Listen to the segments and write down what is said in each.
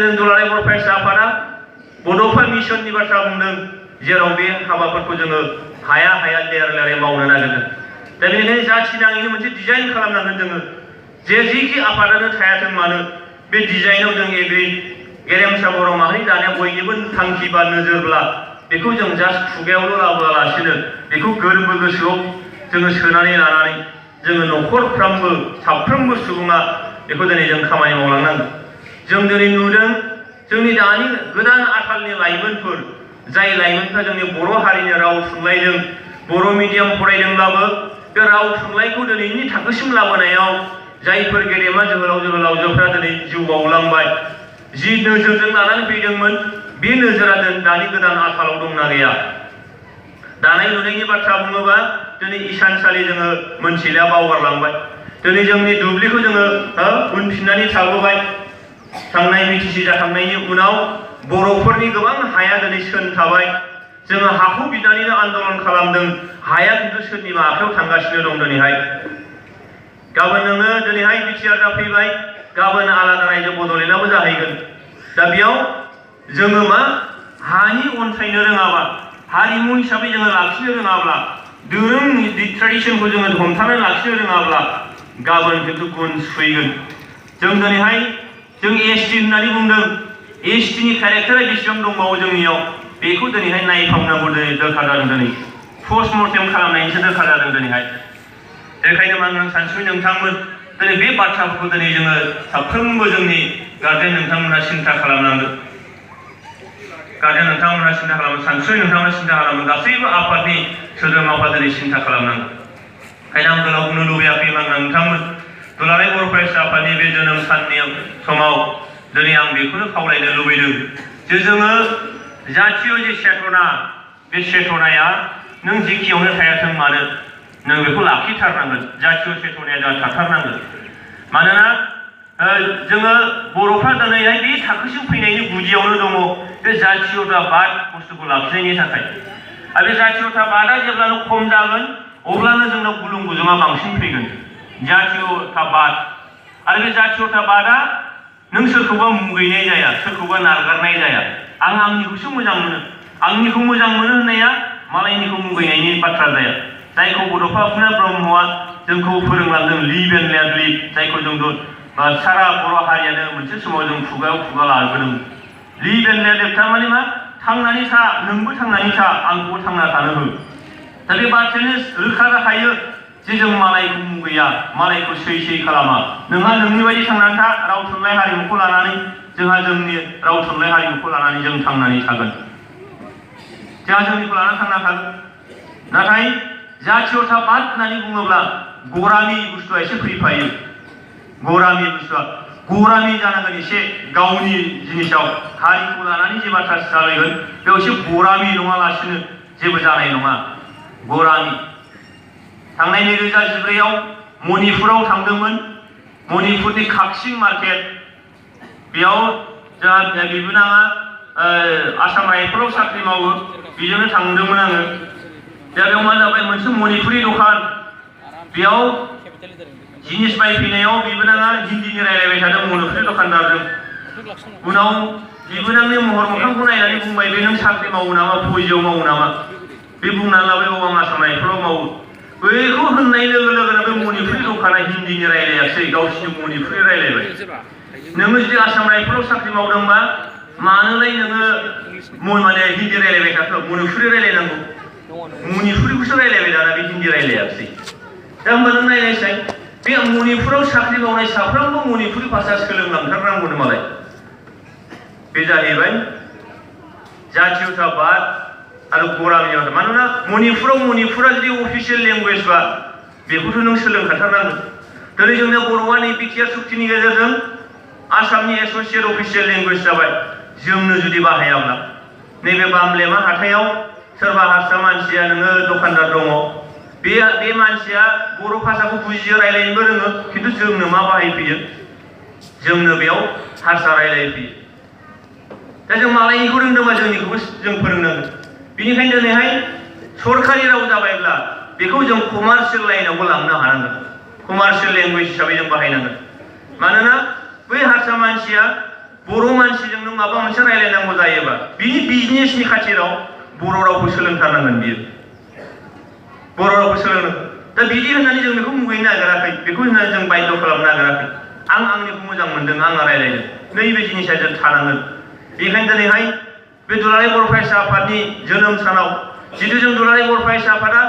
जों दुलाराय बर' फरायसा आफादा बड'फा मिशननि बाथ्रा बुंदों जेराव बे हाबाफोरखौ जोङो हाया लेरै मावनो नागिरदों। दा बेनिखायनो जाथि नाङैनो मोनसे डिजाइन खालामनांगोन जोङो जे जिखि आफादानो थायाथों मानो बे डिजाइनाव जों एग्रि गेरेमसा बर' माहारि दानाया बयनिबो थांखि बा नोजोरब्ला बेखौ जों जास्ट खुगायावल' लाबोआलासिनो बेखौ गोरबो गोसोआव जोङो सोनानै लानानै जोङो न'खरफ्रामबो साफ्रोमबो सुबुङा बेखौ दिनै जों खामानि मावलांनांगोन। जों दिनै नुदों जोंनि दानि गोदान आथालनि लाइमोनफोर जाय लाइमोनफ्रा जोंनि बर' हारिनि राव थुनलाइजों बर' मिडियाम फरायदोंब्लाबो बे राव थुनलाइखौ दिनैनि थाखोसिम लाबोनायाव जायफोर गेदेमा जोहोलावजोफ्रा दिनै जिउ बावलांबाय जि नोजोरजों लानानै फैदोंमोन बे नोजोरा दानि गोदान आथालाव दंना गैया। दानाय लुनायनि बाथ्रा बुङोबा दिनै इसानसालि जोङो मोनथिला बावगारलांबाय। दिनै जोंनि दुब्लिखौ जोङो उनफिननानै थाबोबाय। थांनाय बिटिसि जाखांनायनि उनाव बर'फोरनि गोबां हाया दिनै थाबाय। जोङो हाखौ बिनानैनो आन्दलन खालामदों। हाया खिन्थु सोरनिबा आखायाव थांगासिनो दं दिनैहाय। गाबोन नोङो दिनैहाय बिटिआर जाफैबाय गाबोन आलादा रायजो बड'लेण्डआबो जाहैगोन। दा बेयाव जोङो मा हानि अनसायनो रोङाबा हारिमु हिसाबै जोङो लाखिनो रोङाब्ला दोरों ट्रेडिसनखौ जोङो हमथानानै लाखिनो रोङाब्ला गाबोन खिन्थु गुन सुफैगोन। जों दिनैहाय जों एसटि होननानै बुंदों एसटिनि केरेक्टारा बेसेबां दंबावो जोंनियाव बेखौ दिनैहाय नायफामनांगौ दरखार जादों। दिनै पस्टमर्टेम खालामनायनिसो दरखार जादों दिनैहाय। बेखायनो आं सानसुमै नोंथांमोन दिनै बे बाथ्राफोरखौ दिनै जोङो साफ्रोमबो जोंनि गार्जेन नोंथांमोना सिन्था खालामनांगोन। गार्जेन नोंथांमोना सिन्था खालामो सानसुमै नोंथांमोना सिन्था खालामो गासैबो आफादनि सोद्रोमाफ्रा दिनै सिन्था खालामनांगोन। ओंखायनो आं गोलाव बुंनो लुबैयाखै नोंथांमोन दुलाराय बर' फरायसा आफादनि बे जोनोम साननि समाव दिनै आं बेखौनो खावलायनो लुबैदों जे जोङो जातीय जे चेतना बे चेतनाया नों जेखियावनो थायाथों मानो नों बेखौ लाखिथारनांगोन। जातीय चेतनाया जोंहा थाथारनांगोन। मानोना जोङो बर'फ्रा दिनैहाय बे थाखोसिम फैनायनि गुदियावनो दङ बे जातीयताबाद बुस्थुखौ लाखिनायनि थाखाय। आरो बे जातीयताबादा जेब्लानो खम जागोन अब्लानो जोंनाव गुलुं गुजुङा बांसिन फैगोन। जातीयताबाद आरो बे जातीयताबादा नों सोरखौबा मुगैनाय जाया सोरखौबा नारगारनाय जाया। आं आंनिखौसो मोजां मोनो आंनिखौ मोजां मोनो होननाया मालायनिखौ मुगैनायनि बाथ्रा जाया। जायखौ बड'फा उपेन्द्र ब्रह्मआ जोंखौ फोरोंलांदों लिभ एन्ड लेट लिभ जायखौ जों सारा बर' हारियानो मोनसे समाव जों खुगायाव खुगा लाबोदों। लिभ एन्ड लेट लिभ थारमाने मा थांनानै था नोंबो थांनानै था आंखौबो थांना थानो हो। दा बे बाथ्रायानो रोखा जाखायो जे जों मालायखौ मुगैया मालायखौ सै खालामा। नोंहा नोंनि बायदि थांनानै था राव थुनलाइ हारिमुखौ लानानै जोंहा जोंनि राव थुनलाइ हारिमुखौ लानानै जों थांनानै थागोन। जोंहा जोंनिखौ लानानै थांना थागोन। नाथाय जातीयताबाद होननानै बुङोब्ला गरामि बुस्थुआ एसे फैफायो। गरामि बुस्थुआ गरामि जानांगोन एसे गावनि जिनिसाव हारिखौ लानानै जे बाथ्रा सालायगोन बेयाव एसे गरामि नङालासिनो जेबो जानाय नङा। गरामि थांनाय 2014आव मणिपुराव थांदोंमोन। मणिपुरनि काक्सिं मार्केट बेयाव जोंहा बिबोनाङा आसाम राइफलाव साख्रि मावो बेजोंनो थांदोंमोन आङो। दा बेयाव मा जाबाय मोनसे मणिपुरि दखान बेयाव जिनिस बायफैनायाव बिबोनाङा हिन्दीनि रायलायबाय थादों मणिपुरि दखानदारजों। उनाव बिबोनांनि महर मोखांखौ नायनानै बुंबाय बे नों साख्रि मावो नामा फौजियाव मावो नामा? बे बुंनानै लाबाय औ आं आसाम राइफलाव मावो। बेखौ होननाय लोगो लोगोनो बे मणिपुरि दखाना हिन्दीनि रायलायासै गावसिनि मणिपुरि रायलायबाय। नोङो जुदि आसाम राइफलाव साख्रि मावदोंबा मानोलाय नोङो माने हिन्दी रायलायबाय थाखो मणिपुरि रायलायनांगौ। मणिपुरिखौसो रायलायबाय दाना बे हिन्दी रायलायासै। दा होनबा नों नायनायसाय बे मणिपुराव साख्रि मावनाय साफ्रोमबो मणिपुरि भाषा सोलोंलांथारनांगौनो मालाय। बे जाहैबाय जातीयताबाद आरो गरामि बाथ्रा। मानोना मणिपुरा जुदि अफिसियेल लेंगुवेजबा बेखौथ' नों सोलोंखाथारनांगोन। दिनै जोंनि बर'आ नै बिटिआर सुक्तिनि गेजेरजों आसामनि एस'सियेट अफिसियेल लेंगुवेज जाबाय। जोंनो जुदि बाहायाब्ला नैबे बामलेमा हाथायाव सोरबा हारसा मानसिया नोङो दखानदार दङ बे मानसिया बर' भाषाखौ बुजियो रायलायनोबो रोङो खिन्थु जोंनो मा बाहायफैयो जोंनो बेयाव हारसा रायलायफैयो। दा जों मालायनिखौ रोंदोंबा जोंनिखौबो जों फोरोंनांगोन। बेनिखायनो दिनैहाय सरकारि राव जाबायब्ला बेखौ जों कमार्शियेल लाइनावबो लांनो हानांगोन। कमार्शियेल लेंगुवेज हिसाबै जों बाहायनांगोन। मानोना बै हारसा मानसिया बर' मानसिजों नों माबा मोनसे रायलायनांगौ जायोबा बिनि बिजनेसनि खाथिराव बर' रावखौ सोलोंथारनांगोन बियो। बर' रावखौ सोलोंनो दा बिदि होननानै जों बेखौ मुगैनो नागिराखै, बेखौ होननानै जों बाध्य खालामनो नागिराखै। आं आंनिखौ मोजां मोनदों, आंहा रायलायदों, नैबे जिनिसा जों थानांगोन। बेखायनो दिनैहाय बे दुलाराय बर' फरायसा आफादनि जोनोम सानाव जिथु जों दुलाराय बर' फरायसा आफादा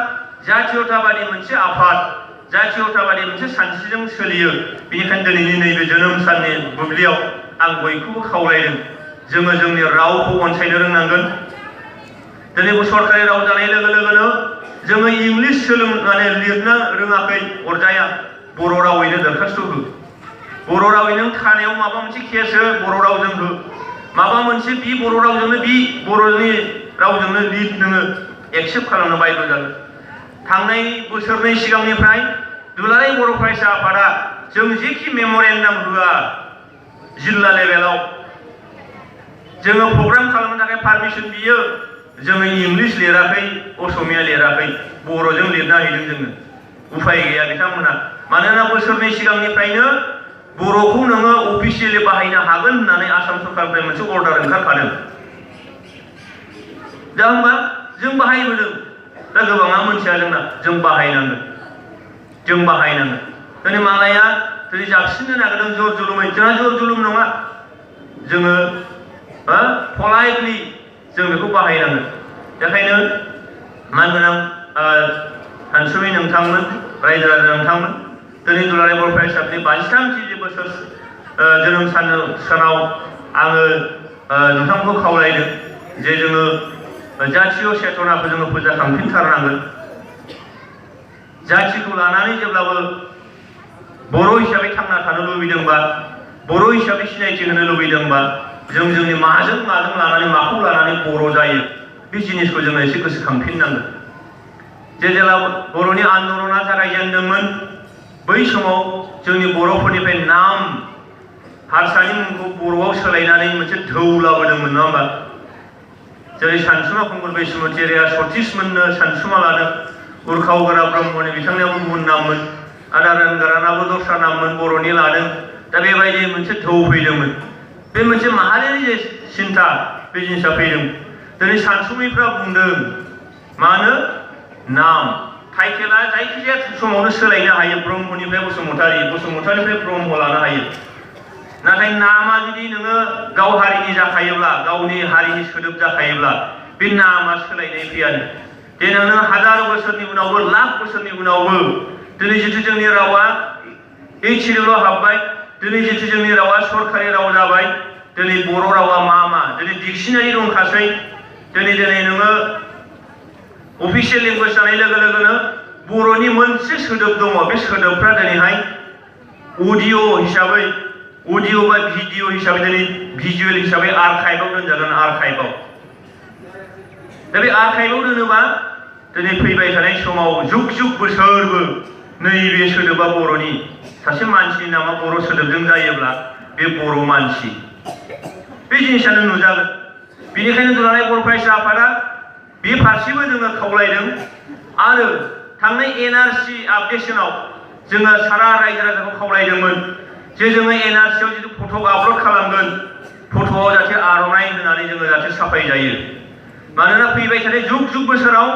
जातीयताबादि मोनसे आफाद, जातीयताबादि मोनसे सानस्रिजों सोलियो। बेनिखायनो दिनैनि नैबे जोनोम साननि बुब्लियाव आं बयखौबो खावलायदों, जोङो जोंनि रावखौ अनसायनो रोंनांगोन। दिनै सरकारि राव जानाय लोगो लोगोनो जोङो इंलिस सोलोंनानै लिरनो रोङाखै अरजाया, बर' रावैनो दरखास्त' हो। बर' रावैनो थानायाव माबा मोनसे केस हो, बर' रावजों हो। माबा मोनसे बि बर' रावजोंनो बि बर'नि रावजोंनो लिर, नोङो एक्सेप्ट खालामनो बाध्य जागोन। थांनाय बोसोरनै सिगांनिफ्राय दुलाराय बर' फरायसा आफादा जों जेखि मेम'रेन्डाम होआ जिल्ला लेभेलाव, जोङो प्रग्राम खालामनो थाखाय पारमिसन बियो, जोङो इंलिस लिराखै, असमिया लिराखै, बर'जों लिरना हैदों जोङो। उफाय गैया बिथांमोना, मानोना बोसोरनै सिगांनिफ्रायनो बर'खौ नोङो अफिसियेलि बाहायनो हागोन होननानै आसाम सरकारनिफ्राय मोनसे अर्डार ओंखारखादों। दा होमबा जों बाहायबोदों, दा गोबाङा मोनथिया जोंना, जों बाहायनांगोन, जों बाहायनांगोन। दिनै मालाया दिनै जाबसिननो नागिरदों जर जुलुमै, जोंहा जर जुलुम नङा, जोङो पलाइटलि जों बेखौ बाहायनांगोन। बेखायनो मानगोनां सानसुमै नोंथांमोन, रायजो राजा नोंथांमोन, दिनै दुलाराय बर' फरायसा आफादनि 52थि बोसोर जोनोम सानाव आङो नोंथांखौ खावलायदों जे जोङो जातीय चेतनाखौ जोङो फोजाखांफिनथारनांगोन। जाथिखौ लानानै जेब्लाबो बर' हिसाबै थांना थानो लुबैदोंबा, बर' हिसाबै सिनायथि होनो लुबैदोंबा, जों जोंनि माजों लानानै माखौ लानानै बर' जायो, बे जिनिसखौ जोङो एसे गोसोखांफिननांगोन। जेला बर'नि आन्दलना जागायजेनदोंमोन, बै समाव जोंनि बर'फोरनिफ्राय नाम हारसानि मुंखौ बर'आव सोलायनानै मोनसे धौ लाबोदोंमोन, नङा होमबा? जेरै सानसुमा खुंगुर बैसोमुथि रेया सतीसमोननो सानसुमा लादों, उरखाव गोरा ब्रह्मनि बिथांनियाबो गुबुन नाममोन, आदारन गोरानाबो दस्रा नाममोन, बर'नि लादों। दा बेबायदि मोनसे धौ फैदोंमोन, बे मोनसे माहारियारि जे सिन्था, बे जिनिसा फैदों। दिनै सानसुमैफ्रा बुंदों मानो नाम टाइटेला जायखिजाया समावनो सोलायनो हायो, ब्रह्मनिफ्राय बसुमतारी, बसुमतारीनिफ्राय ब्रह्म लानो हायो। नाथाय नामा जुदि नोङो गाव हारिनि जाखायोब्ला, गावनि हारिनि सोदोब जाखायोब्ला, बे नामा सोलायनाय फैयानो। दिनै नों हाजार बोसोरनि उनावबो, लाख बोसोरनि उनावबो दिनै जिथु जोंनि रावा ओइट सिडिउलाव हाबबाय, दिनै जिथु जोंनि रावा सरकारि राव जाबाय, दिनै बर' रावा मा दिनै डिक्सनारि दंखासै। दिनै नोङो अफिसियेल लेंगुवेज जानाय लोगो लोगोनो बर'नि मोनसे सोदोब दङ, बे सोदोबफ्रा दिनैहाय अडिअ' हिसाबै, अडिअ' बा भिडिअ' हिसाबै, दिनै भिजुवेल हिसाबै आर्काइभआव दोनजागोन, आर्काइभआव। दा बे आर्काइभआव दोनोबा दिनै फैबाय थानाय समाव जुग जुग बोसोरबो नैबे सोदोबा बर'नि, सासे मानसिनि नामा बर' सोदोबजों जायोब्ला बे बर' मानसि, बे जिनिसानो नुजागोन। बेनिखायनो दुलाराय बर' फरायसा आफादा बे फारसेबो जोङो खावलायदों। आरो थांनाय NRC आपडेशनाव जोङो सारा रायजो राजाखौ खावलायदोंमोन जे जोङो NRCआव जिथु फट' आपल'ड खालामगोन, फट'आव जाहाथे आर'नाइ होनानै जोङो जाहाथे साफायजायो। मानोना फैबाय थानाय जुग जुग बोसोराव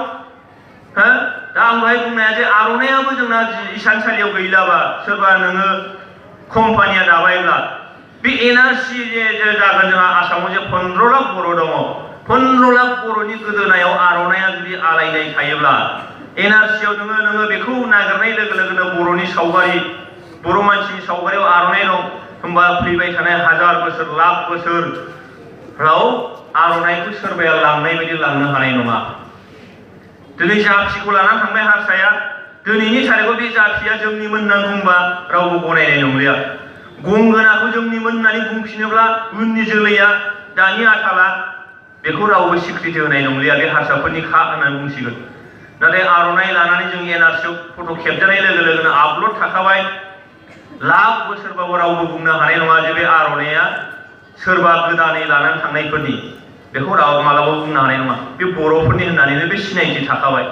दा आं दहाय बुंनाया जे आर'नाइयाबो जोंना इसानसालियाव गैलाबा, सोरबा नोङो कम्पानिया दाबायब्ला, बे NRC जे जागोन जोंहा आसामाव जे 15 लाख बर' दङ, 15 लाख बर'नि गोदोनायाव आर'नाइया जुदि आलायनाय थायोब्ला, NRCआव नोङो बेखौ नागिरनाय लोगो लोगोनो बर'नि सावगारि, बर' मानसिनि सावगारियाव आर'नाइ दं, होमबा फैबाय थानाय हाजार बोसोर, लाख बोसोराव आर'नाइखौ सोरबाया लांनाय बायदि लांनो हानाय नङा। दिनै जाथिखौ लानानै थांबाय हारसाया, दिनैनि थारिखआव बे जाथिया जोंनिमोन होननानै बुंबा रावबो गनायनाय नंलिया। गंगोनाखौ जोंनिमोन होननानै बुंफिनोब्ला उननि जोलैया, दानि आथाला, बेखौ रावबो स्वीकृति होनाय नंलिया, बे हारसाफोरनि खा होननानै बुंसिगोन। नाथाय आर'नाइ लानानै जों NRCआव फट' खेबजानाय लोगो लोगोनो आपल'ड थाखाबाय, लाख बोसोरबाबो रावबो बुंनो हानाय नङा जे बे आर'नाइया सोरबा गोदानै लानानै थांनायफोरनि, बेखौ रावबो मालाबाबो बुंनो हानाय नङा, बे बर'फोरनि होननानैनो बे सिनायथि थाखाबाय।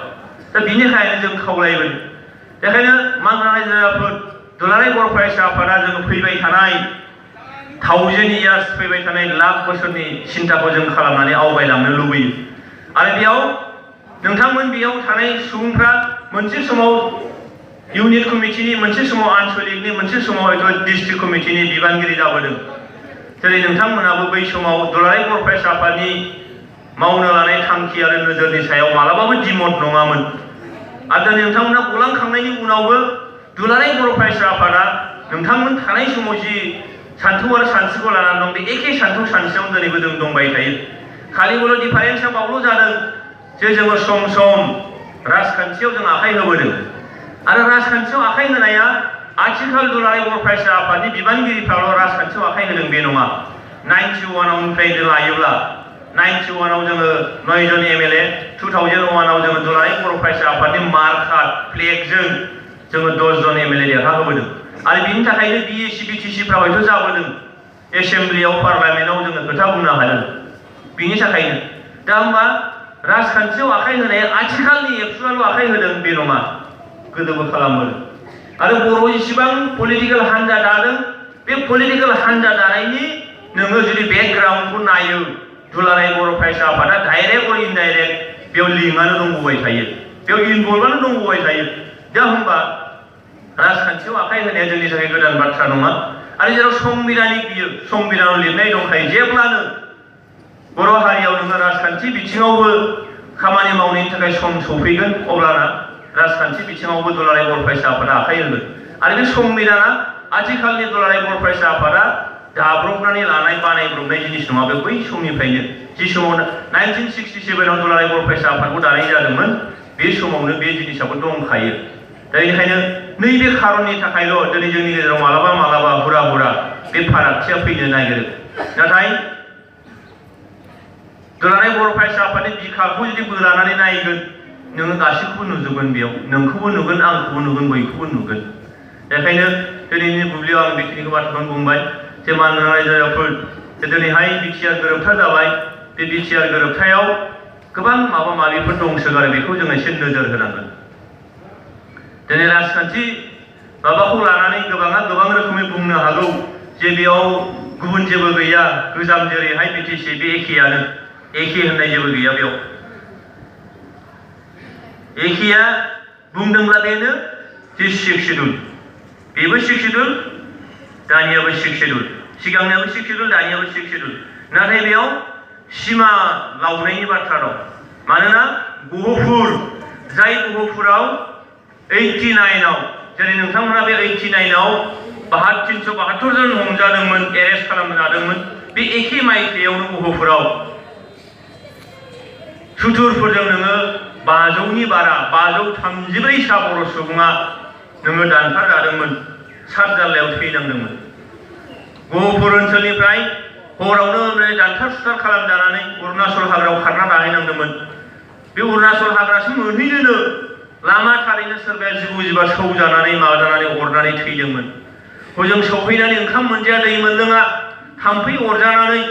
दा बिनिखायनो जों खावलायगोन। बेखायनो मानगोनां रायजो राजाफोर, दुलाराय बर' फरायसा आफादा जों फैबाय थानाय 1000 years फैबाय थानाय लाख बोसोरनि सिन्ताखौ जों खालामनानै आवगायलांनो लुबैयो आरो बेयाव नोंथांमोन बेयाव थानाय सुबुंफ्रा मोनसे समाव इउनिट कमिटिनि मोनसे समाव आनसलिकनि मोनसे समाव हयथ' डिस्ट्रिक्ट कमिटिनि बिबानगिरि जाबोदों जेरै नोंथांमोनाबो बै समाव दुलाराय बर' फरायसा आफादनि मावनो लानाय थांखि आरो नोजोरनि सायाव मालाबाबो दिमत नङामोन आरो दिनै नोंथांमोना गलांखांनायनि उनावबो दुलाराय बर' फरायसा आफादा नोंथांमोन थानाय समाव जि सान्थौ आरो सानस्रिखौ लानानै दं बे एखे सान्थौ सानस्रियावनो दिनैबो जों दंबाय थायो खालिबोल' डिफारेन्सआ बावल' जादों जे जोङो सम सम राजखान्थियाव जों आखाइ होबोदों आरो राजखान्थियाव आखाइ होनाया आथिखाल दुलाराय बर' फरायसा आफादनि बिबानगिरिफ्राल' राजखान्थियाव आखाइ होदों बे नङा 91 जों लायोब्ला 91 आव जोङो 9 जन MLA 2001 आव जोङो दुलाराय बर' फरायसा आफादनि मार्कार फ्लेगजों जोङो 10 जन MLA देरहा होबोदों आरो बिनि थाखायनो BAC BTC फ्राव हयथ' जाबोदों एसेम्ब्लियाव पार्लामेन्टआव जोङो खोथा बुंनो हादों बिनि थाखायनो दा होमबा राजखान्थियाव आखाइ होनाया आथिखालनि एबसुआल' आखाइ होदों बे नङा गोदोबो खालामबोदों आरो बर' जेसेबां पलिटिकेल हान्जा दादों बे पलिटिकेल हान्जा दानायनि नोङो जुदि बेकग्राउन्डखौ नायो दुलाराय बर' फरायसा आफादा डाइरेक्ट अर इनडाइरेक्ट बेयाव लिंकआनो दंबोबाय थायो बेयाव इनभल्भआनो दंबोबाय थायो दा होमबा राजखान्थियाव आखाइ होनाया जोंनि थाखाय गोदान बाथ्रा नङा आरो जेराव संबिधानिक बियो संबिधानाव लिरनाय दंखायो जेब्लानो बर' हारियाव नोङो राजखान्थि बिथिङावबो खामानि मावनायनि थाखाय सम सफैगोन अब्लाना राजखान्थि बिथिङावबो दुलाराय बर' फरायसा आफादा आखाइ होगोन आरो बे संबिधाना आथिखालनि दुलाराय बर' फरायसा आफादा दाब्रबनानै लानाय बानायब्रबनाय जिनिस नङा बे बै समनिफ्रायनो जि समाव 1967 आव दुलाराय बर' फरायसा आफादखौ दानाय जादोंमोन बे समावनो बे जिनिसाबो दंखायो दा बेनिखायनो नैबे खारननि थाखायल' दिनै जोंनि गेजेराव मालाबा मालाबा हुरा हुरा बे फारागथिया फैनो नागिरो नाथाय दुलाराय बर' फरायसा आफादनि बिखाखौ जुदि बोलानानै नायगोन नोङो गासैखौबो नुजोबगोन बेयाव नोंखौबो नुगोन आंखौबो नुगोन बयखौबो नुगोन बेखायनो दिनैनि बुब्लियाव आं बेखिनिखौ बाथ्राखौनो बुंबाय जे मानगोनां रायजो राजाफोर दिनैहाय बिटिआर गोरोबथा जाबाय बे बिटिआर गोरोबथायाव गोबां माबा माबिफोर दंसोगारो बेखौ जों एसे नोजोर होनांगोन दिनै राजखान्थि माबाखौ लानानै गोबाङा गोबां रोखोमै बुंनो हागौ जे बेयाव गुबुन जेबो गैया गोजाम जेरैहाय BTC बे एखेयानो एखे होननाय जेबो गैया बेयाव एखेया बुंदोंब्ला बेनो जे 6 शेड्युल बेबो 6 शेड्युल दानियाबो 6 शेड्युल सिगांनियाबो 6 शेड्युल दानियाबो 6 शेड्युल नाथाय बेयाव सिमा लावनायनि बाथ्रा दं मानोना गहपुर जाय गहपुराव 89 आव जेरै नोंथांमोना बे 89 आव 372 जन हमजादोंमोन एरेस्ट खालामजादोंमोन बे एखे मायथाइयावनो गहपुराव सुथुरफोरजों नोङो 500नि बारा 534 सा बर' सुबुङा नोङो दानथार जादोंमोन सात जाल्लायाव थैनांदोंमोन गहपुर ओनसोलनिफ्राय हरावनो दानथार सुथार खालामजानानै अरुणाचल हाग्रायाव खारना लाहैनांदोंमोन बे अरुणाचल हाग्रासिम मोनहैनोनो लामा थारैनो सोरबाया जिबौ जिबा सौजानानै माबाजानानै अरनानै थैदोंमोन हजों सौफैनानै ओंखाम मोनजाया दै मोनलोङा थाम्फै अरजानानै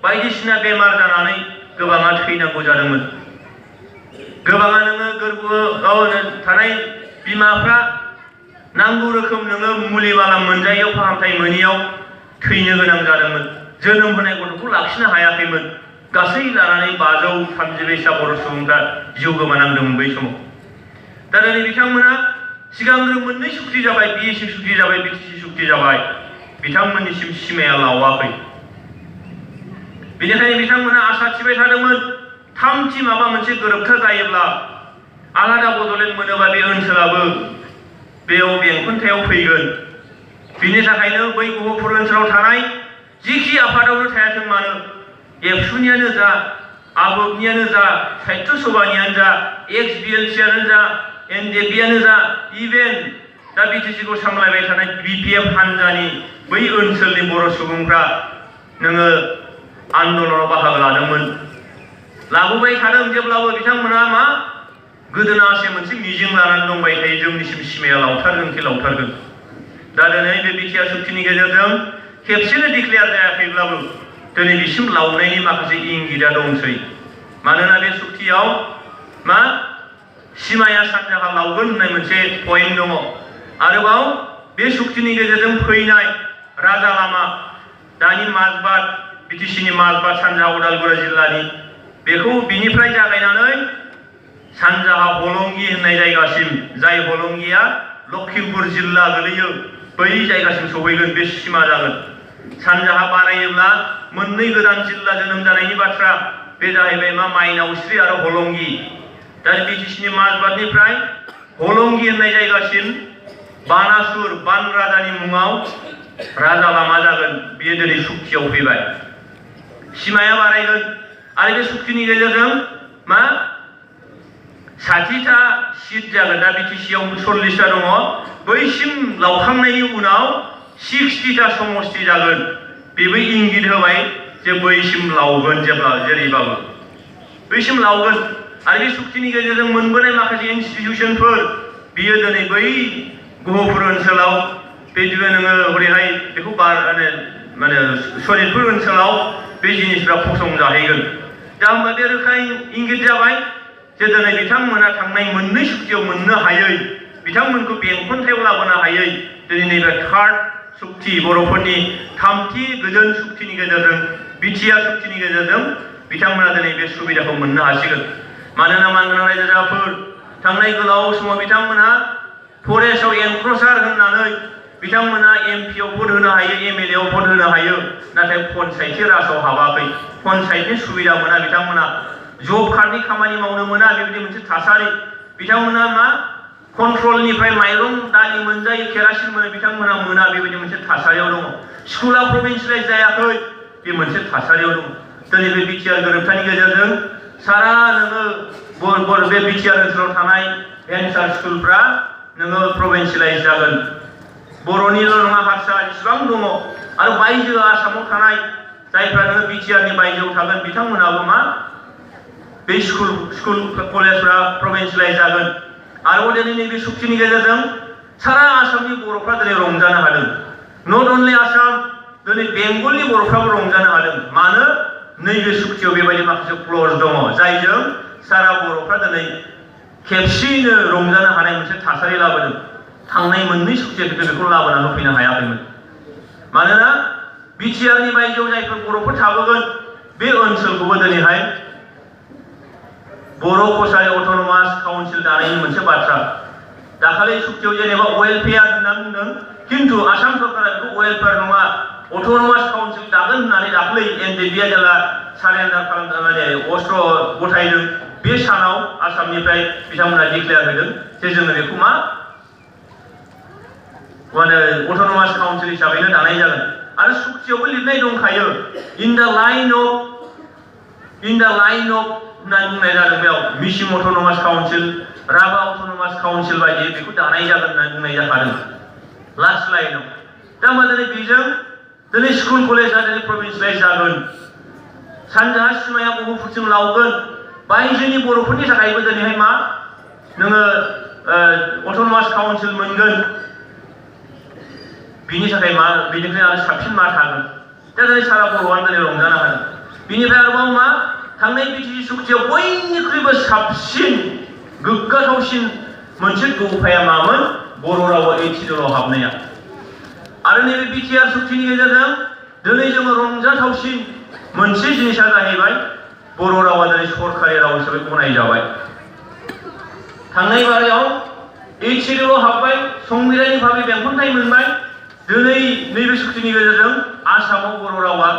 बायदिसिना बेमार जानानै गोबाङा थैनांगौ जादोंमोन गोबाङा नोङो गोरबोआव थानाय बिमाफ्रा नांगौ रोखोम नोङो मुलि माला मोनजायैयाव फाहामथाय मोनैयाव थैनो गोनां जादोंमोन जोनोम होनाय गथ'खौ लाखिनो हायाखैमोन गासै लानानै 534 सा बर' सुबुंफ्रा जिउ गोमानांदोंमोन बै समाव दा दिनै बिथांमोना सिगांग्रो मोननै सुक्ति जाबाय BAC सुक्ति जाबाय BTC सुक्ति जाबाय बिथांमोननिसिम सिमाया लावाखै बेनिखायनो बिथांमोना आसा थिबाय थादोंमोन थामथि माबा मोनसे गोरोबथा जायोब्ला आलादा बड'लेण्ड मोनोबा बे ओनसोलाबो बेयाव बेंखनथायाव फैगोन बिनि थाखायनो बै गहपुर ओनसोलाव थानाय जिखि आफादावनो थायाथों मानो एबसुनियानो जा आबोबनियानो जा साहित्य सभानियानो जा XBLCयानो जा NDPयानो जा इभेन दा BTCखौ सामलायबाय थानाय BPF हान्जानि बै ओनसोलनि बर' सुबुंफ्रा नोङो आन्दलनाव बाहागो लादोंमोन लाबोबाय थादों जेब्लाबो बिथांमोना मा गोदोनासे मोनसे मिजिं लानानै दंबाय थायो जोंनिसिम सिमाया लावथारगोन कि लावथारगोन दा दिनै बे बिटिआर सुक्तिनि गेजेरजों खेबसेनो डिक्लेयार जायाखैब्लाबो दिनै बिसिम लावनायनि माखासे इंगितआ दंसै मानोना बे सुक्तियाव मा सिमाया सानजाहा लावगोन होननाय मोनसे पइन्ट दङ आरोबाव बे सुक्तिनि गेजेरजों फैनाय राजा लामा दानि माजबाद बिटिसिनि माजबाद सानजा उदालगुरि जिल्लानि बेखौ बिनिफ्राय जागायनानै सानजाहा हलंगि होननाय जायगासिम जाय हलंगिया लखिमपुर जिल्ला गोलैयो बै जायगासिम सहैगोन बे सिमा जागोन सानजाहा बारायोब्ला मोननै गोदान जिल्ला जोनोम जानायनि बाथ्रा बे जाहैबाय मा माइनावस्रि आरो हलंगि दा बिटिसिनि माजबादनिफ्राय हलंगि होननाय जायगासिम बानासुर बान राजानि मुङाव राजा लामा जागोन बियो दिनै सुक्तियाव फैबाय सिमाया बारायगोन आरो बे सुक्तिनि गेजेरजों मा 60टा सिट जागोन दा बिटिसिआव 40टा दङ बैसिम लावखांनायनि उनाव 60टा समष्टि जागोन बेबो इंगित होबाय जे बैसिम लावगोन जेब्ला जेरैबाबो बैसिम लावगोन आरो बे सुक्तिनि गेजेरजों मोनबोनाय माखासे इनस्टिट्यूशनफोर बियो दिनै बै गहपुर ओनसोलाव बेदिबो नोङो हरैहाय बेखौ माने सनितपुर ओनसोलाव बे जिनिसफ्रा फसंजाहैगोन दा होमबा बे रोखा इंगित जाबाय जे दिनै बिथांमोना थांनाय मोननै सुक्तियाव मोननो हायै बिथांमोनखौ बेंखनथायाव लाबोनो हायै दिनै नैबे थार्ड सुक्ति बर'फोरनि थामथि गोजोन सुक्तिनि गेजेरजों बिटिआर सुक्तिनि गेजेरजों बिथांमोना दिनै बे सुबिदाखौ मोननो हासिगोन मानोना मानगोनां रायजो राजाफोर थांनाय गोलाव समाव बिथांमोना फरेस्टआव एनक्रचार होननानै बिथांमोना एमपिआव भट होनो हायो एमएलएआव भट होनो हायो नाथाय पन्चायतनि राजाव हाबाखै पन्चायतनि सुबिदा मोना बिथांमोना जब कार्डनि खामानि मावनो मोना बेबायदि मोनसे थासारि बिथांमोना मा कन्ट्रलनिफ्राय माइरं दालि मोनजायो केरासिन मोनो बिथांमोना मोना बेबायदि मोनसे थासारियाव दङ स्कुला प्रभिन्सियेलाइज जायाखै बे मोनसे थासारियाव दङ दिनै बे बिटिआर गोरोबथानि गेजेरजों सारा नोङो बे बिटिआर ओनसोलाव थानाय भेन्सार स्कुलफ्रा नोङो प्रभिन्सियेलाइज जागोन बर'निल' नङा हारसा जेसेबां दङ आरो बायजोआ आसामाव थानाय जायफ्रा नोङो बिटिआरनि बायजोआव थागोन बिथांमोनाबो मा बे स्कुल कलेजफ्रा प्रभिन्सियेलाइज जागोन आरो दिनै नैबे सुक्तिनि गेजेरजों सारा आसामनि बर'फ्रा दिनै रंजानो हादों नट अनलि आसाम दिनै बेंगलनि बर'फ्राबो रंजानो हादों मानो नैबे सुक्तियाव बेबायदि माखासे क्लज दङ जायजों सारा बर'फ्रा दिनै खेबसेयैनो रंजानो हानाय मोनसे थासारि लाबोदों थांनाय मोननै सुक्तियाव बेखौ लाबोनानै होफैनो हायाखैमोन मानोना बिटिआरनि बायजोआव जायफोर बर'फोर थाबोगोन बे ओनसोलखौबो दिनैहाय बर' कसारि अट'नमास काउन्सिल दानायनि मोनसे बाथ्रा दाखालि सुक्तियाव जेनेबा वेलफेयार होनना बुंदों खिन्थु आसाम सरकारा बेखौ वेलफेयार नङा अट'नमास काउन्सिल दागोन होननानै दाखालि एनडिएफबिआ जेला सारेन्डार खालामदों माने अस्त्र गथायदों बे सानाव आसामनिफ्राय बिथांमोना डिक्लेयार होदों जे जोङो बेखौ मा माने अट'नमास काउन्सिल हिसाबैनो दानाय जागोन आरो सुक्तियावबो लिरनाय दंखायो इन द लाइन अफ होननानै बुंनाय जादों बेयाव Mising autonomous council Rabha autonomous council बायदि बेखौ दानाय जागोन होननानै बुंनाय जाखादों लास्ट लाइनाव दा होमबा दिनै बेजों दिनै स्कुल कलेजआ दिनै प्रभिन्सियेलाइज जागोन सानजाहा सिमाया गहपुरसिम लावगोन बायजोनि बर'फोरनि थाखायबो दिनैहाय मा नोङो अट'नमास काउन्सिल मोनगोन बिनि थाखाय मा बिनिफ्राय आरो साबसिन मा थागोन दा दिनै सारा बर'आ दिनै रंजानो हादों बिनिफ्राय आरोबाव मा थांनाय बिटिसि सुक्तियाव बयनिख्रुइबो साबसिन गोग्गाथावसिन मोनसे गौफाया मामोन बर' रावा 80 हाबनाया आरो नैबे बिटिआर सुक्तिनि गेजेरजों दिनै जोङो रंजाथावसिन मोनसे जिनिसा जाहैबाय बर' रावा दिनै सरकारि राव हिसाबै गनायजाबाय थांनाय बारायाव 80 हाबबाय संबिधाननि भाबै बेंखनथाय मोनबाय दिनै नैबे सुक्तिनि गेजेरजों आसामाव बर' रावा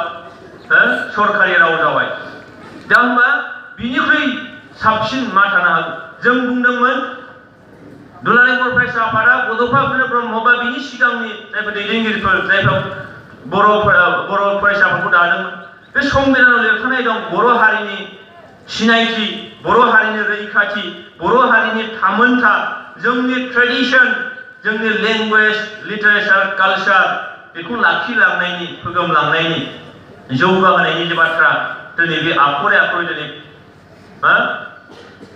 सरकारि राव जाबाय दा होमबा बिनिख्रुइ साबसिन मा थानो हागौ जों बुंदोंमोन दुलाराय बर' फरायसा आफादा बड'फा उपेन्द्र ब्रह्म बा बिनि सिगांनि जायफोर दैदेनगिरिफोर जायफ्रा बर' फरायसाफोरखौ दादोंमोन बे संबिधानाव लिरखानाय दं बर' हारिनि सिनायथि बर' हारिनि रैखाथि बर' हारिनि थामोनथा जोंनि ट्रेडिशन जोंनि लेंगुवेज लिटारेचार कालचार बेखौ लाखिलांनायनि फोगोमलांनायनि जौगाहोनायनि जे बाथ्रा दिनै बे आखरे दिनै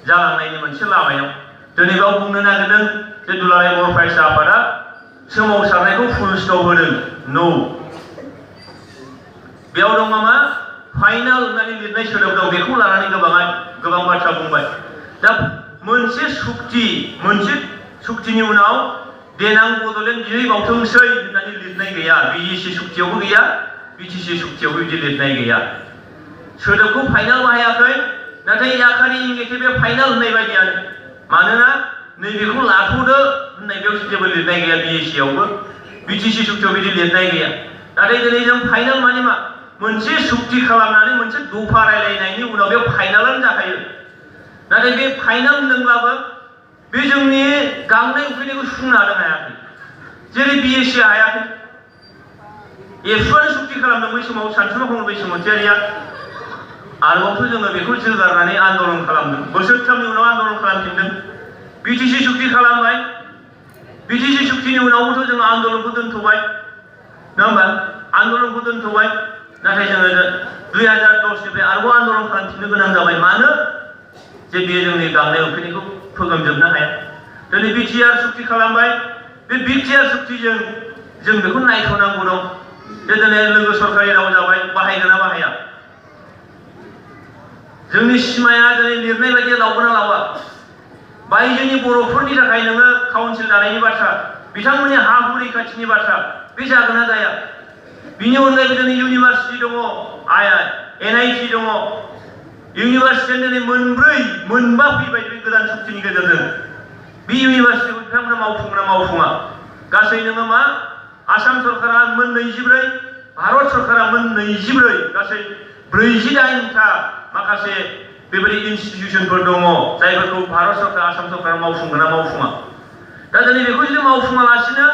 जालांनायनि मोनसे लामायाव दिनै बेयाव बुंनो नागिरदों जे दुलाराय बर' फरायसा आफादा सोमावसारनायखौ फुल स्टप होदों नो बेयाव दङ मा फाइनाल होननानै लिरनाय सोदोब दं बेखौ लानानै गोबां बाथ्रा बुंबाय दा मोनसे सुक्तिनि उनाव देनां बड'लेण्ड बिहै बावथोंसै होननानै लिरनाय गैया बिजिसि सुक्तियावबो गैया BTC सुक्तियावबो बिदि लिरनाय गैया सोदोबखौ फाइनाल बाहायाखै नाथाय याखानि इंगिते बे फाइनाल होननाय बायदियानो मानोना नैबेखौ लाथ'दो होननाय बेयाव जेबो लिरनाय गैया BAC आवबो BTC सुक्तियाव बिदि लिरनाय गैया नाथाय दिनै जों फाइनाल माने मा मोनसे सुक्ति खालामनानै मोनसे दफा रायलायनायनि उनाव बे फाइनालानो जाखायो नाथाय बे फाइनाल होनदोंब्लाबो बे जोंनि गांनाय उखैनायखौ सुफुंनो हायाखै जेरै BAC हायाखै एबसुआनो सुक्ति खालामदों बै समाव सानसुमा खुंनो बैसोमुथियारिया आरोबावथ' जोङो बेखौ जोगारनानै आन्दलन खालामदों बोसोरथामनि उनाव आन्दलन खालामफिनदों BTC सुक्ति खालामबाय BTC सुक्तिनि उनावबोथ' जोङो आन्दलनखौ दोनथ'बाय नङा होमबा आन्दलनखौ दोनथ'बाय नाथाय जोङो 2010निफ्राय आरोबाव आन्दलन खालामफिननो गोनां जाबाय मानो जे बेयो जोंनि गांनाय उखैनायखौ फोगोमजोबनो हाया दिनै BTR सुक्ति खालामबाय बे BTR सुक्तिजों जों बेखौ नायथ'नांगौ दं जे दिनै लोगो सरकारि राव जाबाय बाहायगोन ना बाहाया जोंनि सिमाया दिनै लिरनाय बायदि लावगोन ना लावा बायजोनि बर'फोरनि थाखाय नोङो काउन्सिल दानायनि बाथ्रा बिथांमोननि हा हु रैखाथिनि बाथ्रा बे जागोन ना जाया बिनि अनगायैबो दिनै इउनिभार्सिटि दङ NIT दङ इउनिभार्सिटिया दिनै मोनबा फैबाय बे गोदान सुक्तिनि गेजेरजों बे इउनिभार्सिटिखौ बिथांमोना मावफुंगोन ना मावफुङा गासै नोङो मा आसाम सरकारा मोन 24 भारत सरकारा मोन 24 गासै 48टा माखासे बेबायदि इनस्टिट्युशनफोर दङ जायफोरखौ भारत सरकार आसाम सरकारा मावफुंगोन ना मावफुङा दा दिनै बेखौ जुदि मावफुङालासिनो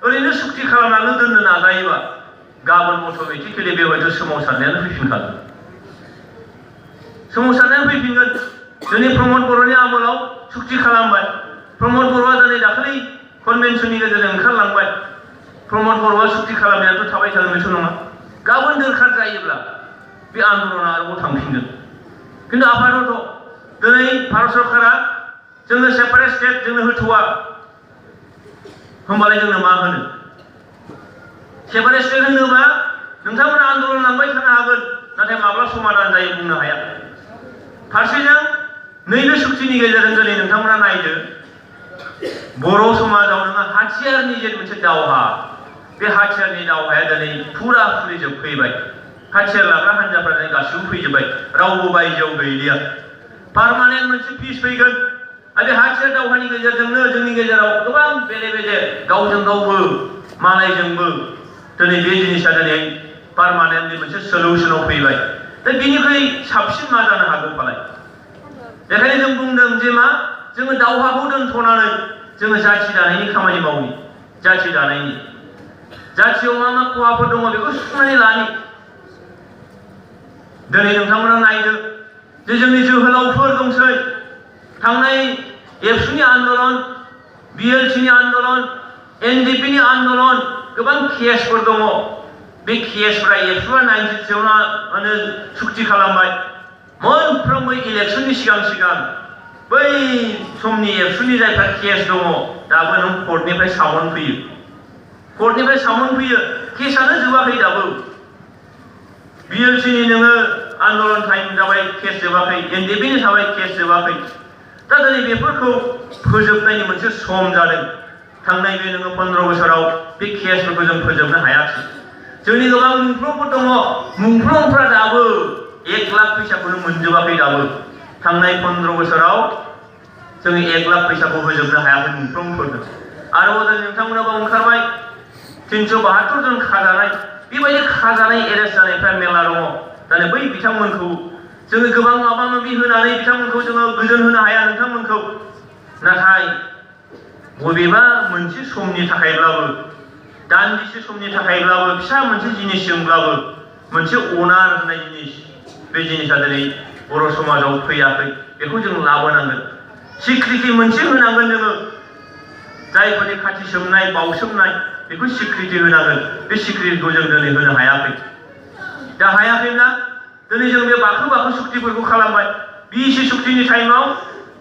ओरैनो सुक्ति खालामनानै दोननो नाजायोबा गाबोन अट'मेटिकेलि बे हयथ' सोमावसारनायानो फैफिनखागोन सोमावसारनायानो फैफिनगोन दिनै प्रमद बर'नि आमोलाव सुक्ति खालामबाय प्रमद बर'आ दिनै दाखालि कनभेन्सननि गेजेरजों ओंखारलांबाय प्रमद बर'आ सुक्ति खालामनायाथ' थाबाय थागोन बेथ' नङा गाबोन दोरखार जायोब्ला बे आन्दलना आरोबाव थांफिनगोन किन्तु आपातत दिनै भारत सरकारा जोंनो सेपारेट स्टेट जोंनो होथ'वा होमबालाय जोंनो मा होनो सेपारेट स्टेट होनोबा नोंथांमोना आन्दलन लांबाय थानो हागोन नाथाय माब्ला समाधान जायो बुंनो हाया फारसेजों नैबे सुक्तिनि गेजेरजों दिनै नोंथांमोना नायदो बर' समाजाव नोङो हाथियारनि जे मोनसे दावहा बे हाथियारनि दावहाया दिनै फुरा फुरि जोबफैबाय हाथियार लाग्रा हान्जाफ्रा दिनै गासिबो फैजोब्बाय रावबो बायजोआव गैलिया पार्मानेन्ट मोनसे पिस फैगोन आरो बे हाथियार दावहानि गेजेरजोंनो जोंनि गेजेराव गोबां बेले बेजे गावजों गावबो मालायजोंबो दिनै बे जिनिसा दिनै पार्मानेन्टलि मोनसे सल्युशनाव फैबाय दा बेनिफ्राय साबसिन मा जानो हागौ फालाय बेखायनो जों बुंदों जे मा जोङो दावहाखौ दोनथ'नानै जोङो जाथि दानायनि खामानि मावनि जाथि दानायनि जाथियाव मा मा खहाफोर दङ बेखौ सुफुंनानै लानि दिनै नोंथांमोना नायदो जे जोंनि जोहोलावफोर दंसै थांनाय एबसुनि आन्दलन BLCनि आन्दलन NDPनि आन्दलन गोबां केसफोर दङ बे केसफ्रा एबसुआ 93आवनो सुक्ति खालामबाय मोनफ्रोमबो इलेक्सननि सिगां बै समनि एबसुनि जायफ्रा केस दङ दाबो नों कर्टनिफ्राय सामन फैयो केसआनो जोबाखै दाबो BLCनि नोङो आन्दलन टाइम जाबाय केस जोबाखै NDPनि थाबाय केस जोबाखै दा दिनै बेफोरखौ फोजोबनायनि मोनसे सम जादों थांनाय बे नोङो 15 बोसोराव बे केसफोरखौ जों फोजोबनो हायाखै जोंनि गोबां मुंख्लंफोर दङ मुंख्लंफ्रा दाबो 1 लाख फैसाखौनो मोनजोबाखै दाबो थांनाय 15 बोसोराव जोङो 1 लाख फैसाखौ होजोबनो हायाखै मुंख्लंफोरनो आरोबाव दिनै नोंथांमोनाबो ओंखारबाय 372 जन खाजानाय बेबायदि खाजानाय एरेस्ट जानायफ्रा मेरला दङ दानि बै बिथांमोनखौ जोङो गोबां माबा माबि होनानै बिथांमोनखौ जोङो गोजोन होनो हाया नोंथांमोनखौ नाथाय बबेबा मोनसे समनि थाखायब्लाबो दान्दिसे समनि थाखायब्लाबो फिसा मोनसे जिनिसजोंब्लाबो मोनसे अनार होननाय जिनिस बे जिनिसा दिनै बर' समाजाव फैयाखै बेखौ जों लाबोनांगोन स्वीकृति मोनसे होनांगोन जोङो जायफोरनि खाथि सोमनाय बावसोमनाय बेखौ स्वीकृति होनांगोन बे स्वीकृतिखौ जों दिनै होनो हायाखै दा हायाखैब्ला दिनै जों बे बाखो सुक्तिफोरखौ खालामबाय BEC सुक्तिनि टाइमाव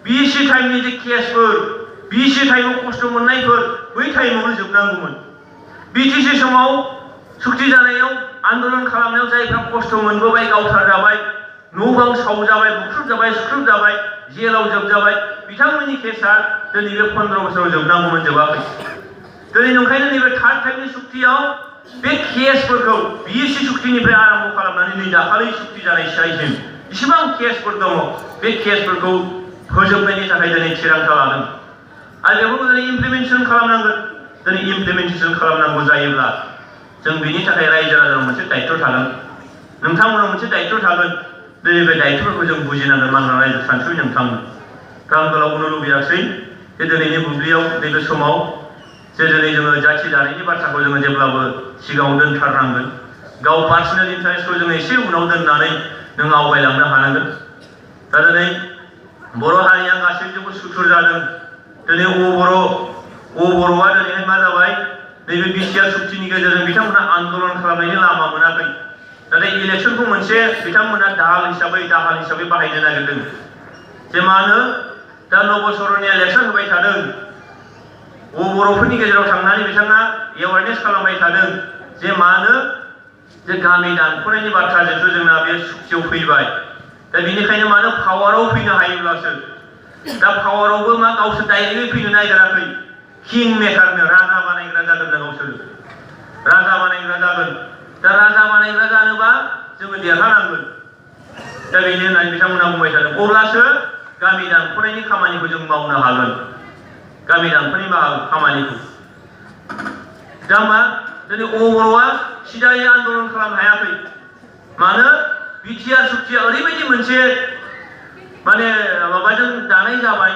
BEC टाइमनि जे केसफोर BEC टाइमाव खस्थ' मोननायफोर बै टाइमावनो जोबनांगौमोन BTC समाव सुक्ति जानायाव आन्दलन खालामनायाव जायफ्रा खस्थ' मोनबोबाय गावथारजाबाय न' बां सावजाबाय बुख्रुबजाबाय सुख्रुबजाबाय जेलाव जोबजाबाय बिथांमोननि केसआ दिनै बे 15 बोसोराव जोबनांगौमोन जोबाखै दिनै ओंखायनो नैबे थार्ड टाइमनि सुक्तियाव बे केसफोरखौ बिएसि सुक्तिनिफ्राय आरम्भ खालामनानै नै दाखालि सुक्ति जानाय सिम इसेबां केसफोर दङ बे केसफोरखौ फोजोबनायनि थाखाय दिनै थिरांथा लादों आरो बेफोरखौ दिनै इमप्लिमेन्टेसन खालामनांगोन दिनै इमप्लिमेन्टेसन खालामनांगौ जायोब्ला जों बिनि थाखाय रायजो राजानाव मोनसे दायित्व थागोन नोंथांमोनाव मोनसे दायित्व थागोन दिनै बे दायित्वफोरखौ जों बुजिनांगोन मानोना रायजो सानसुमै नोंथांमोन आं गोलाव बुंनो लुबैयाखै जे दिनैनि बुब्लियाव नैबे समाव जे दिनै जोङो जाथि दानायनि बाथ्राखौ जोङो जेब्लाबो सिगाङाव दोनथारनांगोन गाव पार्सनेल इन्टारेस्टखौ जोङो एसे उनाव दोननानै जों आवगायलांनो हानांगोन दा दिनै बर' हारिया गासैजोंबो सुथुर जादों दिनै बर'आ दिनैहाय मा जाबाय नैबे बिटिआर सुक्तिनि गेजेरजों बिथांमोना आन्दलन खालामनायनि लामा मोनाखै नाथाय इलेक्सनखौ मोनसे बिथांमोना दाहाल हिसाबै बाहायनो नागिरदों जे मानो दा नबसरनि इलेक्सन होबाय थादों बर'फोरनि गेजेराव थांनानै बिथाङा एवारनेस खालामबाय थादों जे मानो जे गामि दानख'नायनि बाथ्रा जिहेथु जोंना बे सुक्तियाव फैबाय दा बेनिखायनो मानो पावाराव फैनो हायोब्लासो दा पावारावबो मा गावसोर डाइरेक्टलि फैनो नागिराखै किं मेकारनो राजा बानायग्रा जागोन ना गावसोर राजा बानायग्रा जागोन दा राजा बानायग्रा जानोबा जोङो देरहानांगोन दा बेनो होननानै बिथांमोना बुंबाय थादों अब्लासो गामि दानख'नायनि खामानिखौ जों मावनो हागोन गामि दानख'नायनि खामानिखौ दा मा दिनै बर'आ सिदायै आन्दलन खालामनो हायाखै मानो बिटिआर सुक्तिया ओरैबायदि मोनसे माने माबाजों दानाय जाबाय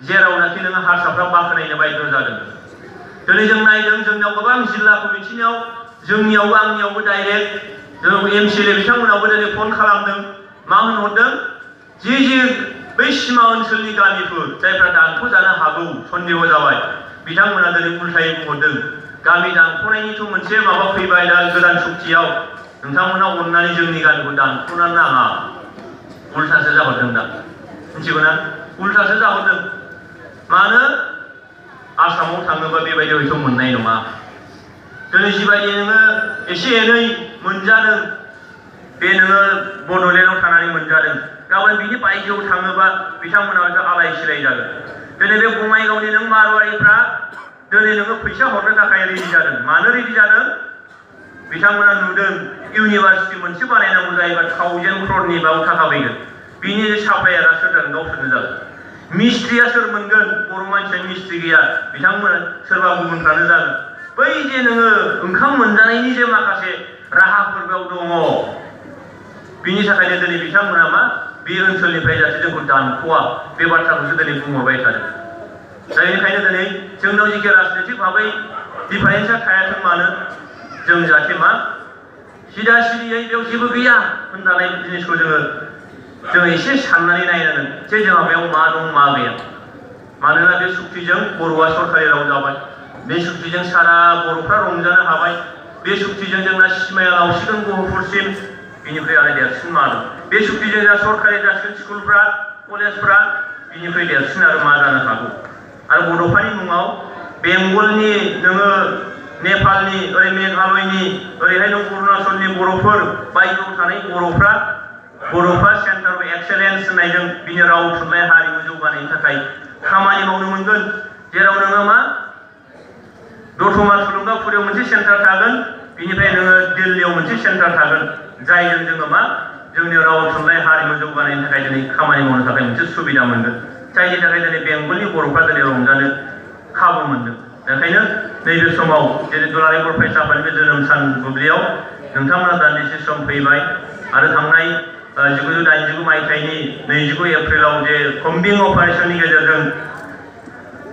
जेरावनाखि नोङो हारसाफ्रा बाख्नायनो बाध्य जादों दिनै जों नायदों जोंनियाव गोबां जिल्ला कमिटिनियाव जोंनियावबो आंनियावबो डाइरेक्ट एमसिएलए बिथांमोनावबो दिनै फन खालामदों मा होनहरदों जि बै सिमा ओनसोलनि गामिफोर जायफ्रा दानख'जानो हागौ सन्देह जाबाय बिथांमोना दिनै उल्थायै बुंहरदों गामि दानख'नायनिथ' मोनसे माबा फैबाय दा गोदान सुक्तियाव नोंथांमोना अननानै जोंनि गामिखौ दानख'नो नाङा उल्थासो जाहरदों दा मिथिगौ ना उल्थासो जाहरदों मानो आसामाव थाङोबा बेबायदि हयथ' मोननाय नङा दिनै जिबायदि नोङो एसे एनै मोनजादों बे नोङो बड'लेण्डआव थानानै मोनजादों गाबोन बिनि बायजोआव थाङोबा बिथांमोना हयथ' आलाय सिलाय जागोन दिनै बे बङाइगावनि नों मारवारिफ्रा दिनै नोङो फैसा हरनो थाखाय रेडि जादों मानो रेडि जादों बिथांमोना नुदों इउनिभार्सिटि मोनसे बानायनांगौ जायोबा 1000 क्र'रनि बाव थाखा फैगोन बिनि साप्लायारा सोर जागोन गावसोरनो जागोन मिस्ट्रिया सोर मोनगोन बर' मानसिया मिस्ट्रि गैया बिथांमोना सोरबा गुबुनफ्रानो जागोन बै जे नोङो ओंखाम मोनजानायनि जे माखासे राहाफोर बेयाव दङ बिनि थाखायनो दिनै बिथांमोना मा बे ओनसोलनिफ्राय जाहाथे जोंखौ दानख'वा बे बाथ्राखौसो दिनै बुंहरबाय थादों दा बेनिखायनो दिनै जोंनाव जिखि राजनैतिक भाबै डिफारेन्सआ थायाथों मानो जों जाहाथे मा सिदा सिदियै बेयाव जेबो गैया होननानै जिनिसखौ जोङो एसे साननानै नायनांगोन जे जोंहा बेयाव मा दं मा गैया मानोना बे सुक्तिजों बर'आ सरकारि राव जाबाय बे सुक्तिजों सारा बर'फ्रा रंजानो हाबाय बे सुक्तिजों जोंना सिमाया लावसिगोन गहपुरसिम बिनिफ्राय आरो देरसिन मा दं बे सुक्तिजों जा सरकारि जासिगोन स्कुलफ्रा कलेजफ्रा बिनिफ्राय देरसिन आरो मा जानो हागौ आरो बड'फानि मुङाव बेंगलनि नोङो नेपालनि ओरै मेघालयनि ओरैहाय नों अरुणाचलनि बर'फोर बायजोआव थानाय बर'फ्रा सेन्टार अफ एक्सेलेन्स होननायजों बिनि राव थुनलाइ हारिमु जौगानायनि थाखाय खामानि मावनो मोनगोन जेराव नोङो मा दतमा थुलुंगाफुरियाव मोनसे सेन्टार थागोन बिनिफ्राय नोङो दिल्लीयाव मोनसे सेन्टार थागोन जायजों जोङो मा जोंनि राव थुनलाइ हारिमु जौगानायनि थाखाय दिनै खामानि मावनो थाखाय मोनसे सुबिदा मोनगोन जायनि थाखाय दिनै बेंगलनि बर'फ्रा दिनै रंजानो खाबु मोनदों बेखायनो नैबे समाव जेरै दुलाराय बर' फरायसा आफादनि जोनोम सान बुब्लियाव नोंथांमोना दान्दिसे सम फैबाय आरो थांनाय 1989 मायथाइनि 29 एप्रिलाव जे कम्बिं अपारेशननि गेजेरजों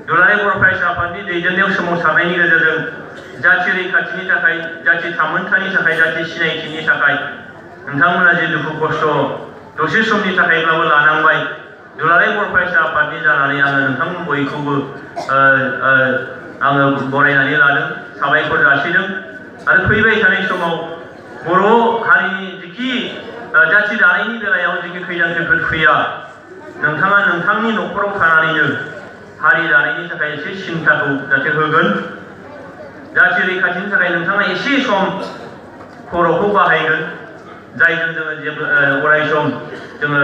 दुलाराय बर' फरायसा आफादनि दैदेननायाव सोमावसारनायनि गेजेरजों जाथि रैखाथिनि थाखाय जाथि थामोन्थानि थाखाय जाथि सिनायथिनि थाखाय नोंथांमोना जे दुखु खस्थ' दसे समनि थाखायब्लाबो लानांबाय दुलाराय बर' फरायसा आफादनि जानानै आङो नोंथांमोन बयखौबो आङो बरायनानै लादों साबायखर जासिदों आरो फैबाय थानाय समाव बर' हारिनि जिखि जाथि दानायनि बेलायाव जिखि खैदां खैफोद फैया नोंथाङा नोंथांनि न'खराव थानानैनो हारि दानायनि थाखाय एसे सिन्थाखौ जाहाथे होगोन जाथि रैखाथिनि थाखाय नोंथाङा एसे सम खर'खौ बाहायगोन जायजों जोङो जेबो अराय सम जोङो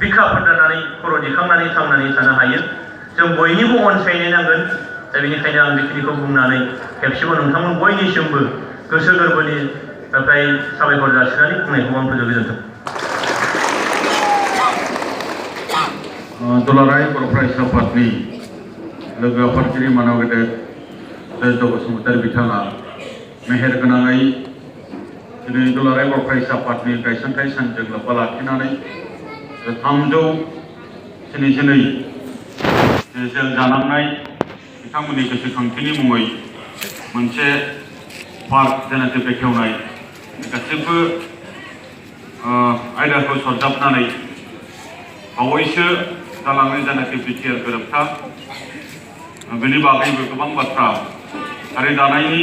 बिखा फोरदानानै खर' दिखांनानै थांनानै थानो हायो जों बयनिबो अनसायनो नांगोन दा बेनिखायनो आं बेखिनिखौ बुंनानै खेबसेबाव नोंथांमोन बयनिसिमबो गोसो गोरबोनिफ्राय साबायखर जासिनानै बुंनायखौ आं फोजोब गोजोन्थों। दुलाराय बर' फरायसा आफादनि लोगो आफादगिरि मानाव गेदेर जयन्त बसुमतारी बिथाङा मेहेर गोनाङै दिनै दुलाराय बर' फरायसा आफादनि गायसनथाय सानजों लोब्बा लाखिनानै 372 जेल जानांनाय बिथांमोननि गोसोखांथिनि मुङै मोनसे पार्क जेनाखि बेखेवनाय गासैबो आयदाखौ सरजाबनानै बावैसो जालांनाय जेनाखि बिटिआर गोरोबथा बेनि बागैबो गोबां बाथ्रा हारि दानायनि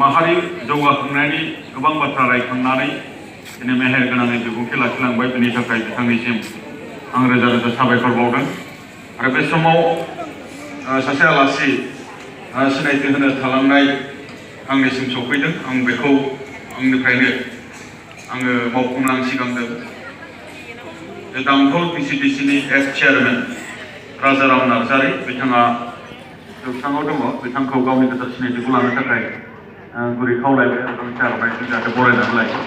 माहारि जौगाखांनायनि गोबां बाथ्रा रायखांनानै दिनै मेहेर गोनाङै बिबुंथि लाखिलांबाय। बेनि थाखाय बिथांनिसिम आं रोजा रोजा साबायखर बावदों। आरो बे समाव सासे आलासि सिनायथि होनो थालांनाय आंनिसिम सफैदों। आं बेखौ आंनिफ्रायनो आङो मावफुंनांसिगोन। दांथल पिसिडिसिनि एक्स चेयारमेन राजाराम नार्जारी बिथाङा जौसाङाव दङ। बिथांखौ गावनि गोथार सिनायथिखौ लानो थाखाय गुरै खावलायबाय आरो गांसे आर'नाइजों जाहाथे बरायनानै लायो।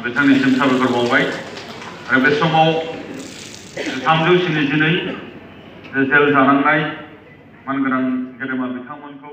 बिथांनिसिम साबायखर बावबाय। आरो बे समाव 372 जेल जानांनाय मानगोनां गेदेमा बिथांमोनखौ